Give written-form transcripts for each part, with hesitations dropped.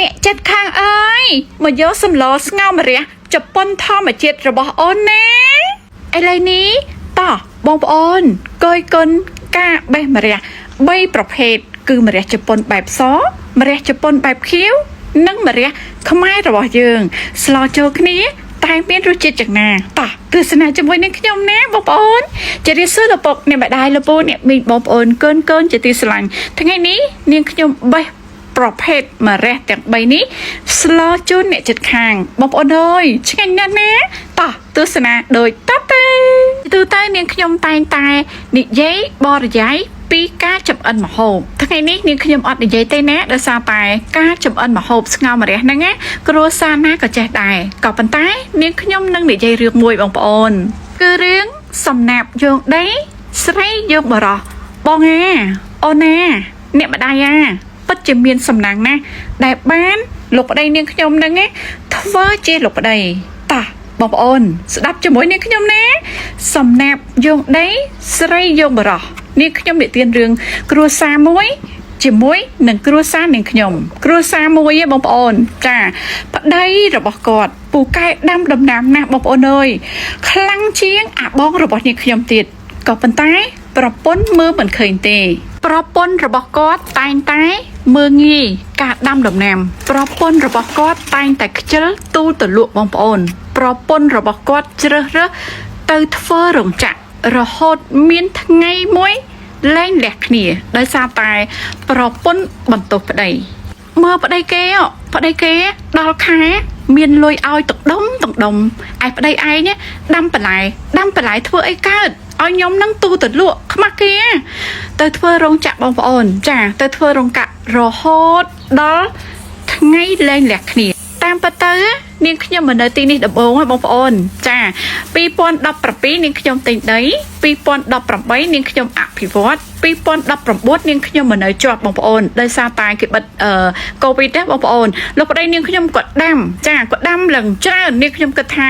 អ្នកចិត្តខាងអើយមកយកសម្លស្ងោរម្រះជប៉ុនធម្មជាតិរបស់អូនណាឥឡូវនេះតោះបងប្អូនកយគុណការបេះម្រះ3ប្រភេទគឺម្រះជប៉ុនបែបសម្រះជប៉ុនបែបខៀវនិងម្រះខ្មែររបស់យើង ស្លចូលគ្នា តែមានរសជាតិយ៉ាងណាតោះទស្សនាជាមួយនឹងខ្ញុំណាបងប្អូនជម្រាបសួរលោកពុកអ្នកម្ដាយលោកពូអ្នកមីងបងប្អូនកូនកូនជាទីស្រឡាញ់ថ្ងៃនេះនាងខ្ញុំបេះប្រភេទម្រះទាំង3នេះស្លជូនអ្នកចិត្តខាងបងប្អូនអើយឆ្ងាញ់ណាស់ណាតោះទស្សនាដូចតទៅទូទៅនាងខ្ញុំតែងតែនិយាយបរិយាយពីការចម្អិនម្ហូបថ្ងៃនេះនាងខ្ញុំអត់និយាយទេណាដោយសារតែការចម្អិនម្ហូបស្ងោរម្រះហ្នឹងណាគ្រួសារណាក៏ចេះដែរក៏ប៉ុន្តែនាងខ្ញុំនឹងនិយាយរឿងមួយបងប្អូន គឺរឿងសំណាបយោងដីស្រីយោងបរោះបងអាអូនណាអ្នកម្ដាយអាពិតជាមានសំណាងណាស់ដែលបានលោកប្តីនាងខ្ញុំហ្នឹងណាធ្វើជាលោកប្តីតោះបងប្អូន ស្ដាប់ជាមួយនាងខ្ញុំណាសំណាបយោងដីស្រីយោងបរោះនាងខ្ញុំនិទានរឿងគ្រួសារមួយ ជាមួយនឹងគ្រួសារនាងខ្ញុំ គ្រួសារមួយឯងបងប្អូន ចាប្តីរបស់គាត់ពូកែដាំដំណាំណាស់បងប្អូនអើយខ្លាំងជាងអាបងរបស់នាងខ្ញុំទៀតក៏ប៉ុន្តែ ប្រពន្ធមើលមិនឃើញទេ ប្រពន្ធរបស់គាត់តែងតែមើលងាយការដាំដំណាំ ប្រពន្ធរបស់គាត់តែងតែខ្ជិលទូលទៅលក់បងប្អូន ប្រពន្ធរបស់គាត់ជ្រើសរើសទៅធ្វើរោងចក្ររហូតមានថ្ងៃមួយ លែងលះគ្នាដោយសារតែប្រពន្ធបន្ទោសប្តីមើលប្តីគេហ៎ប្តីគេដល់ខែមានលុយឲ្យទឹកដុំទឹកដុំឯប្តីឯងដាំបន្លែដាំបន្លែធ្វើអីកើតឲ្យខ្ញុំនឹងទូទៅលក់ខ្មាស់គេទៅធ្វើរោងចក្របងប្អូន ចាទៅធ្វើរោងចក្ររហូតដល់ថ្ងៃលែងលះគ្នា តាមពិតទៅនាងខ្ញុំមកនៅទីនេះដំបូងហ៎បងប្អូន ចា2017នាងខ្ញុំទិញដី2018នាងខ្ញុំអភិវឌ្ឍ2019នាងខ្ញុំមកនៅជាប់បងប្អូនដោយសារតែគេបិទអឺកូវីដទេបងប្អូនលោកប្តីនាងខ្ញុំគាត់ដាំចាគាត់ដាំឡើងច្រើននាងខ្ញុំគិតថា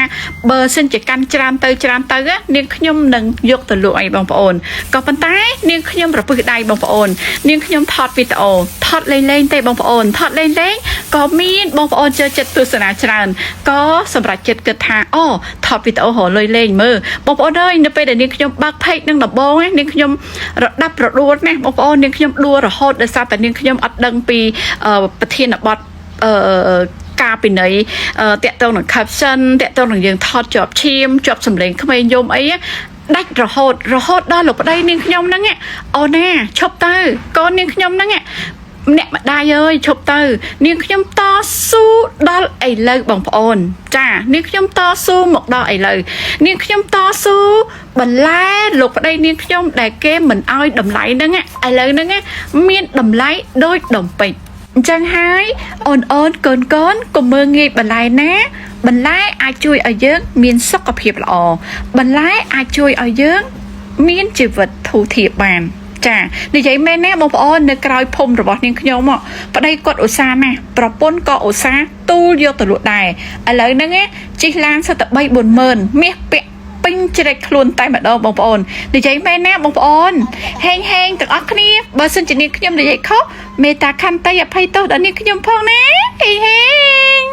បើសិនជាកាន់ច្រើនទៅច្រើនទៅនាងខ្ញុំនឹងយកទៅលក់អីបងប្អូនក៏ប៉ុន្តែនាងខ្ញុំរពឹសដៃបងប្អូននាងខ្ញុំថតវីដេអូថតលេងលេងទេបងប្អូនថតលេងលេងក៏មានបងប្អូនចូលចិត្តទស្សនាច្រើនក៏សម្រាប់ចិត្តគិតថាអូថតវីដេអូរលុយលេងមើលបងប្អូនអើយនៅពេលដែលនាងខ្ញុំបើក page នឹងដំបងនាងខ្ញុំរដាប់រដួលណាស់បងប្អូននាងខ្ញុំដួលរហូតដោយសារតែនាងខ្ញុំអត់ដឹងពីប្រធានបទអឺការពិន័យតាក់ទងនឹង caption តាក់ទងនឹងយើងថតជាប់ឈាមជាប់សម្លេងក្មេងយំអីដាច់រហូតរហូតដល់លោកប្តីនាងខ្ញុំហ្នឹងអូនណាឈប់ទៅកូននាងខ្ញុំហ្នឹងអ្នកម្ដាយអើយឈប់ទៅ នាងខ្ញុំតស៊ូដល់ឥឡូវបងប្អូន ចានាងខ្ញុំតស៊ូមកដល់ឥឡូវនាងខ្ញុំតស៊ូបន្លែលោកប្តីនាងខ្ញុំដែលគេមិនអោយតម្លៃហ្នឹងឥឡូវហ្នឹងមានតម្លៃដូចដុំពេជ្រអញ្ចឹងហើយអូនអូនកូនកូនកុំមើងងាយបន្លែណាបន្លែអាចជួយឲ្យយើង មានសុខភាពល្អបន្លែអាចជួយឲ្យយើង មានជីវិតធូរធារបាន ចានិយាយមែនណាបងប្អូននៅក្រោយភូមិរបស់នាងខ្ញុំប្តីគាត់ឧស្សាហ៍ណាស់ប្រពន្ធក៏ឧស្សាហ៍ទូលយកទៅលក់ដែរឥឡូវហ្នឹងជិះឡានសិតតែ3 4ម៉ឺនមាសពាក់ពេញជ្រែកខ្លួនតែម្ដងបងប្អូននិយាយមែនណាបងប្អូនហេងហេងទាំងអស់គ្នាបើសិនជានាងខ្ញុំនិយាយខុសមេត្តាខន្តីអភ័យទោសដល់នាងខ្ញុំផងណាហេងហេង។